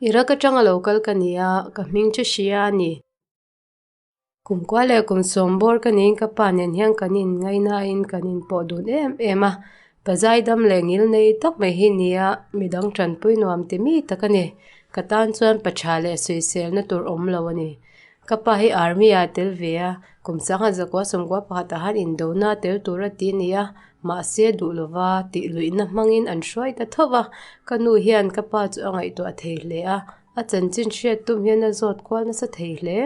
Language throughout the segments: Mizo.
Iraq atanga lo kal ka ni a, ka hming chu Shia a ni. Kum kua leh kum sawm bawr ka niin ka pa nen hian kan inngaihnain kan inpawh dun em em a. Pa zaidam leh ngil nei tak mai hi ni a, midang tanpui nuam ti mi tak a ni. Ka tan chuan pa tha leh sawiselna tur awm lo a ni. Ka pa hi army ah a tel ve a, kum sangha zakua sawmkua pakhatah han indona a tel tur a ti a ni a, mahse duh lova tih luihna hmangin an hruai ta tho va. Ka nu hian ka pa chu a ngaihtuah thei hle a, a chanchin hriat tum hian a zawt kual nasa thei hle.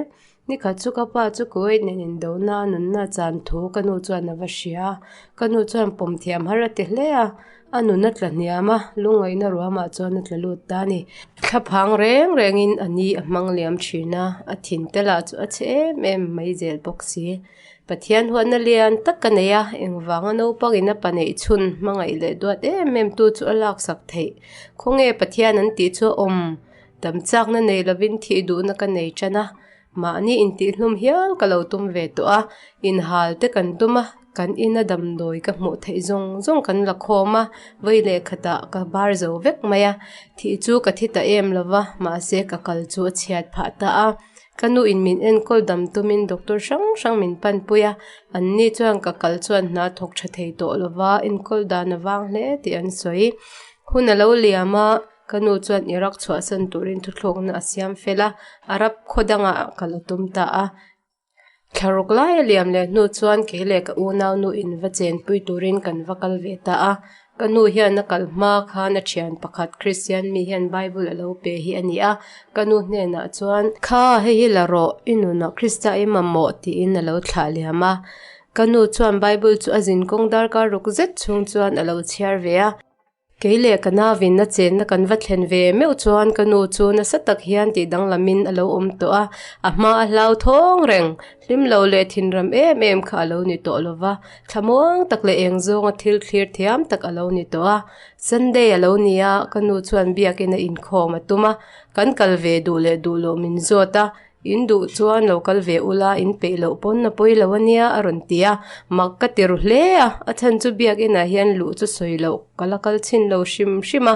Nikhat chu ka pa chu Kuwait nen indona a nunna chan thu ka nu chuan a va hria a, ka nu chuan pawm thiam har a ti hle a, a nun a tla hniam a, lungngaihna ruamah chuan a tla lut ta a ni. Thlaphang reng rengin a ni a hmang liam thin a, a thin te lah chu a chhe em em mai zel bawk si. Pathian huatna lian tak ka nei a, engvanga naupangin a pa neih chhun hmangaih leh duat em em tu chu a laksak theih. Khawnge Pathian an tih chu a awm? Dam chakna nei lovin thih duhna ka nei tan a, mahni intihhlum hial ka lo tum ve tawh a, inhal te kan tum a, kan ina damdawi ka hmuh theih zawng zawng kan la khawm a, vawi leh khatah ka bar zo vek mai a, thih chu ka thi ta em lova, mahse ka kal chu a chhiat phah ta a, ka nu in min enkawl dam tumin doctor hrang hrang min panpui a, an ni chuan ka kal chuan hna thawk tha thei tawh lova enkawl dan a vang hle tih an sawi. Hun a lo liam a. Ka nu chuan Iraq chhuahsan turin thuthlawkna a siam fel a, Arab khaw dangah ka la tum ta a. Thlaruk lai a liam leh hnu chuan kei leh ka unau nu in va chenpui turin kan va kal ve ta a. Ka nu hian a kal hma khan a thian pakhat Christian mi hian Bible a lo pe hi a ni a. Ka nu hnenah chuan, Kha, hei hi la rawh, i nunah Krista i mamawh tiin a lo thlah liam a. Ka nu chuan Bible chu a zinkawng darkar ruk zet chhung chuan a lo chhiar ve a. Kei leh ka navin a chenna kan va thlen ve meuh chuan ka nu chu nasa tak hian tih danglamin a lo awm tawh a, a hma a hlau thawng reng. Hlim lo leh thinram em em kha a lo ni tawh lo va, thlamuang tak leh eng zawnga thil thlir thiam tak a lo ni tawh a. Sunday a lo ni a, ka nu chuan biakin a inkhawm a tum a, kan kal ve duh leh duh loh min zawt a, In duh chuan lo kal ve ula, in peih loh pawn a pawi lo ania a rawn ti a, mak ka ti ru hle a, a chhan chu biakinah hian luh chu sawi loh ka la kal chhin lo hrim hrim a,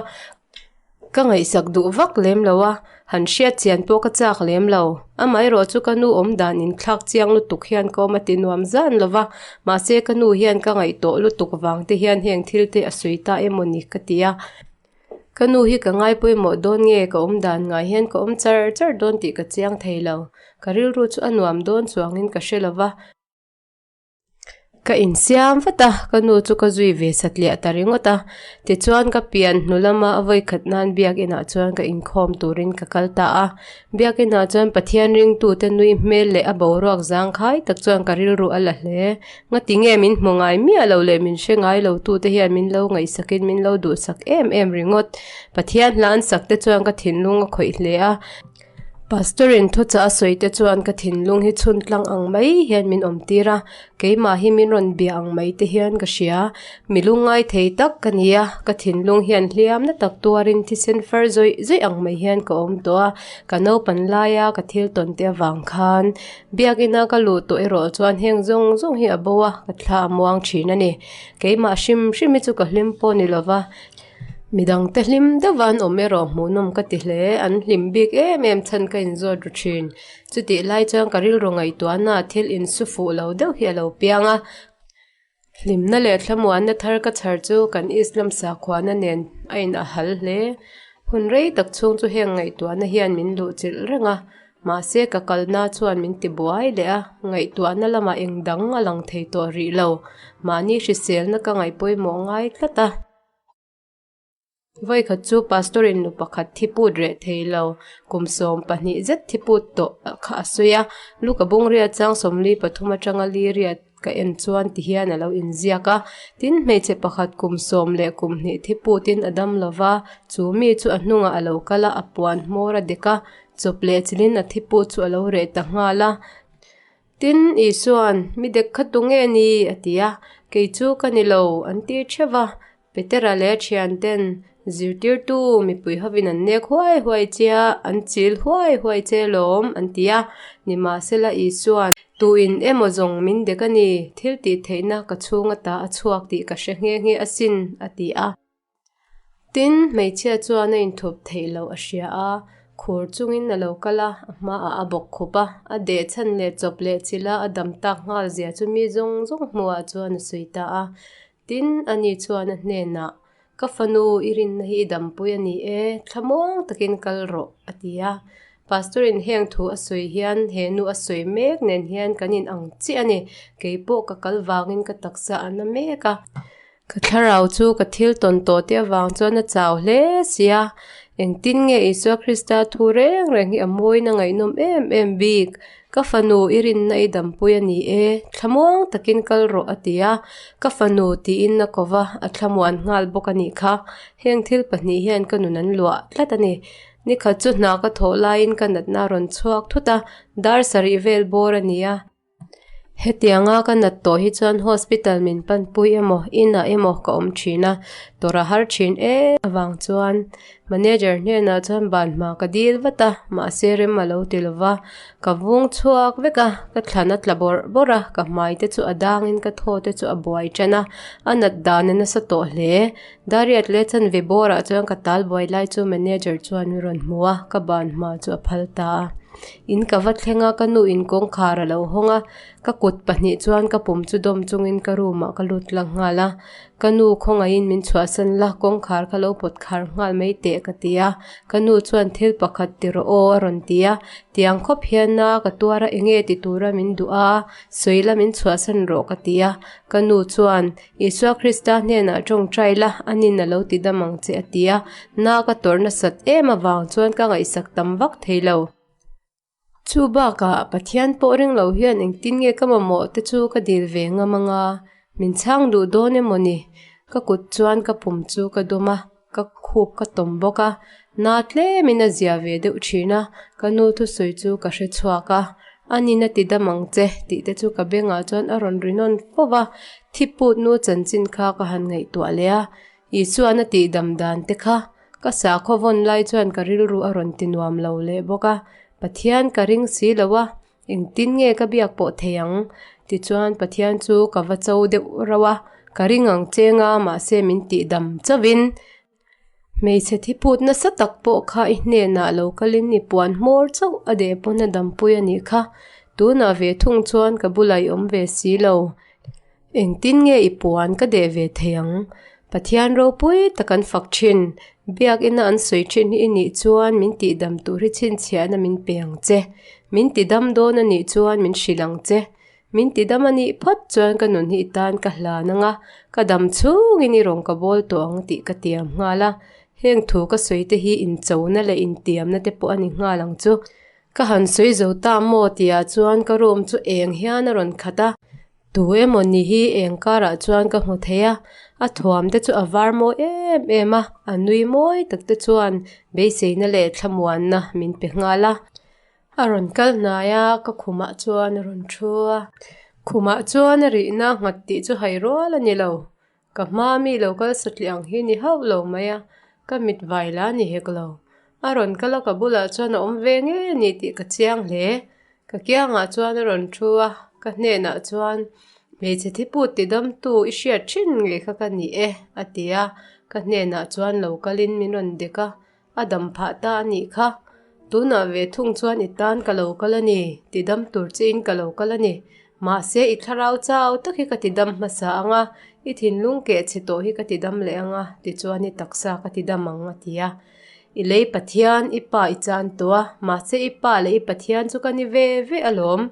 ka ngaihsak duh vak lem lo a, han hriat chian pawh ka chak lem lo, amaherawh chu ka nu awm dan inthlak chiang lutuk hian ka awm a ti nuam zan lo va, mahse ka nu hian ka ngaih tawh lutuk vang te hian heng thil te a sawi ta emaw ni ka ti a. Ka nu hi ka ngai pawimawh dawn nge ka awm dan ngai hian ka awm char char dawn tih ka chiang thei lo. Ka rilru chu a nuam dawn chuangin ka hre lo va. Ka insiam vat a, ka nu chu ka zui ve satliah ta ringawt a. Tichuan ka pian hnu lama a vawikhat nan biakinah chuan ka inkhawm turin ka kal ta a. Biakinah chuan Pathian ringtute nui hmel leh a boruak zangkhai tak chuan ka rilru a la hle. Ngati nge min hmu ngai miah lo leh min hre ngai lo tute hian min lo ngaihsakin min lo duhsak em em ringawt. Pathian hla an sak te chuan ka thinlung a khawih hle a. Pastor in thuchah a sawi te chuan ka thinlung hi chhun tlang ang mai hian min awm tir a, keimah hi min rawn bia ang mai te hian ka hria. Mi lungngai thei tak ka ni a, ka thinlung hian hliamna tak tuarin thisen far zawih zawih ang mai hian ka awm tawh a, ka naupan laia ka thil tawn te avang khan Biakina ka luh tawh erawh chuan heng zawng zawng hi a bo a, ka thla a muang thin a ni. Keimah hrim hrim hi chu ka hlim pawh ni lova, midangte hlim deuh an awm erawh hmuhnawm ka ti hle, an hlim bik em em chhan ka inzawt ru thin. Chutih lai chuan ka rilru ngaihtuahna ah thil insu fuh lo deuh hi a lo piang a. Hlimna leh thlamuanna thar ka chhar chu kan Islam sakhuana nen a in a hal hle. Hun rei tak chhung chu heng ngaihtuahna hian min luh chilh reng a, mahse ka kalna chuan min ti buai leh a, ngaihtuahna lamah eng dang a lang thei tawh rih lo. Mahni hriselna ka ngaih pawimawh ngai tlat a. Vawikhat chu Pastor in nu pakhat thi put reh thei lo, kum 12 zet thi put tawh kha a sawi a, Luka bungria chang 43 atanga li riat ka en chuan ti hian a lo inziak a, tin hmeichhe pakhat kum sawm leh kum hnih thi putin a dam lo va, chu mi chu a hnungah a lo kal a, a puan hmawr a dek a, chawp leh chilhin a thi put chu a lo reh ta nghal a. Tin, Isua'n, Mi dek kha tu nge ni? a ti a, Kei chu ka ni lo, an ti theuh a. Petera leh a thianten, Zirtirtu, mipui hovin an nek huai huai che a, an chil huai huai che lawm, an ti a. Nimahsela Isua'n, Tuin emaw zawng min dek a ni, thil tih theihna ka chhung ata a chhuak tih ka hre nghe nghe asin, a ti a. Tin, hmeichhia chuan a inthup theih loh a hria a, Khur chungin a lo kal a, a hmaah a bawk khup a, a deh chhan leh chawp leh chilh a, a dam tak nghal zia chu mi zawng zawng hmuhah chuan a sawi ta a. Tin, ani chuan a hnenah, Ka fanu, i rinna hi i dampui a ni e, thlamuang takin kal rawh, a ti a. Pastor-in heng thu a sawi hian he nu a sawi mek nen hian kan in ang chiah a ni. Kei pawh ka kal vangin ka taksa a na mek a. Ka thlarau chu ka thil tawn tawh te avang chuan a chau hle si a. Engtin nge Isua Krista thu reng reng hi a mawiin a ngaihnawm em em bik? Ka fanu i rinna i dampui a ni e, thlamuang takin kal rawh a ti a. Ka fanu tiin a ko va, a thlamuan nghal bawk a nih kha. Heng thil pahnih hian ka nun an luah tlat a ni. Nikhat chu hna ka thawh laiin ka natna a rawn chhuak thut a, dar sarih vel bawr a ni a. Hetianga ka nat tawh hi chuan hospital min panpui emaw, inah emaw ka awm thin a, tawrh a har thin em avang chuan manager hnenah chuan ban hma ka dil vat a, mahse rem a lo ti lo va, ka vung chhuak vek a, ka thlan a tla bawrh bawrh a, ka hmai te chu a dangin ka thaw te chu a buai tan a, a nat dan a nasa tawh hle. Dariat leh chanve bawrah chuan ka tal buai lai chu manager chuan min rawn hmu a, ka ban hma chu a phal ta a. In ka va thleng a, ka nu in kawngkhar a lo hawng a, ka kut pahnih chuan ka pum chu dawm chungin ka room ah ka lut lang nghal a. Ka nu khawngaihin min chhuahsan la, kawngkhar kha lo pawt khar nghal mai teh ka ti a. Ka nu chuan thil pakhat ti rawh aw a rawn ti a, tiang khawp hian a ka tuar a enge ti tura min duh a, sawi la min chhuahsan rawh ka ti a. Ka nu chuan Isua Krista hnenah tawngtai la, anin a lo ti dam ang che a ti a, na ka tawrh nasat em avang chuan ka ngaihsak tam vak thei lo. Chu bakah Pathian pawh ring lo hian engtin nge ka mamawh te chu ka dil ve ngam anga, min chhang duh dawn emaw ni? Ka kut chuan ka pum chu ka dawm a, ka khup ka tawm bawk a, na tlemin a zia ve deuh thin a, ka nu thusawi chu ka hre chhuak a, a nin a ti dam ang che tih te chu ka bengah chuan a rawn ri nawn fo va, thiput nu chanchin kha ka han ngaihtuah leh a, Isuan a tih dam dan te kha ka sakhaw vawn lai chuan ka rilru a rawn ti nuam lo leh bawk a, Pathian ka ring si lo a, Engtin nge ka biak pawh thei ang? Tichuan Pathian chu ka va cho deuh rauh a, ka ring ang cheng a, mahse min tih dam chauhin. Hmeichhe thiput nasa tak pawh kha i hnenah lo kalin i puan hmawr chauh a deh pawn a dampui a nih kha. Tunah ve thung chuan ka bulah i awm ve si lo. Engtin nge i puan ka deh ve thei ang? Pathian ropui tak an fak thin. Biakina an sawi thin hi i nih chuan min tihdam tur hi chhinchhiahna min pe ang che. Min tidam dawn a nih chuan min hrilh ang che. Min tidam a nih phawt chuan ka nun hi i tan ka hlan ang a, ka dam chhungin i rawn ka bawl tawh ang tih ka tiam nghal a. Heng thu ka sawi te hi inchona leh intiamna te pawh a ni nghal ang chu. Ka han sawi zo ta maw tihah chuan ka room chu eng hian a rawn khat a. Tu emaw ni hi eng karah chuan ka hmu thei a, a thuam te chu a var mawi em em a, a nui mawi tak te chuan beiseina leh thlamuanna min pe nghal a. A rawn kal hnai a, ka khumah chuan a rawn thu a, khumah chuan a rihna nghat tih chu hai rual a ni lo. Ka hma mi lo kal satliah ang hi ni hauh lo mai a, ka mit vai la ni hek lo. A rawn kal a ka bulah chuan a awm ve ngei a ni tih ka chiang hle. Ka kiangah chuan a rawn thu a, ka hnenah chuan, Hmeichhe thiput tidamtu i hriat thin ngei kha ka ni e, a ti a. Ka hnenah chuan lo kalin min rawn dek a, a dam phah ta a nih kha. Tunah ve thung chuan i tan ka lo kal a ni, tidam tur chiin ka lo kal a ni. Mahse i thlarau chau tak hi ka tidam hmasa ang a, i thinlung keh chhe tawh hi ka tidam leh ang a, tichuan i taksa ka tidam ang, a ti a. I lei Pathian, i pa i chan tawh a, mahse i pa leh i Pathian chu ka ni ve ve alawm.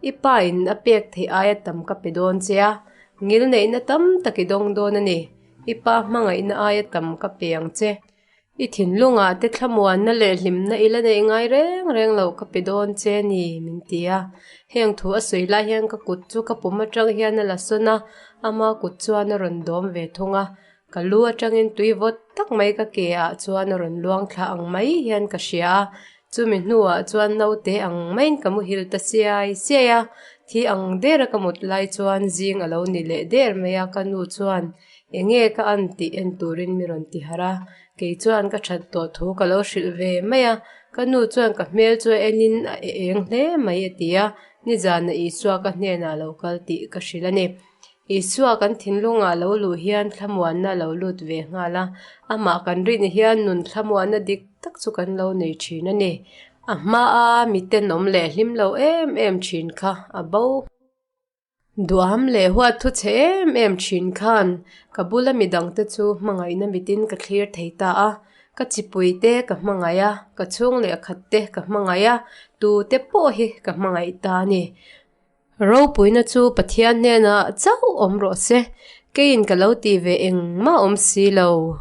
I pa in a pek theih aia tam ka pe dawn che a, ngilneihna tam tak i dawng dawn a ni. I pa hmangaihna aia tam ka pe ang che. I thinlungah te thlamuanna leh hlimna i la neih ngai reng reng loh ka pe dawn che a ni, min ti a. Heng thu a sawi lai hian ka kut chu ka pum atang hian a la sawn a, ama kut chuan a rawn dawm ve thung a. Ka lu atangin tui vawt tak mai ka ke ah chuan a rawn luang thla ang mai hian ka hria a, chumi hnuah chuan naute ang maiin ka muhil ta siai siai a, thi ang dera ka mut lai chuan zing a lo ni leh der mai a, ka nu chuan enge ka an tih en turin mi rawn ti harh a, kei chuan ka that tawh thu ka lo hrilh ve mai a, ka nu chuan ka hmel chu a enin a eng hle mai a ti a, nizana Isua ka hnenah lo kal tih ka hrilh a ni. Isua kan thinlungah lo luh hian thlamuanna a lo lut ve nghal a, amah kan rin hian nun thlamuanna dik tak chu kan lo nei thin a ni. A hmaa mi tenawm leh hlim lo em em thin kha a bo. Duham leh huat thu chhe em em thin khan ka bula midangte chu hmangaihna mitin ka thlir thei ta a, ka chipuite ka hmangaih a, ka chhung leh khatte ka hmangaih a, tute pawh hi ka hmangaih ta a ni. Ropuina chu Pathian hnenah chauh awm rawh se, keiin ka lo tih ve engmah awm si lo.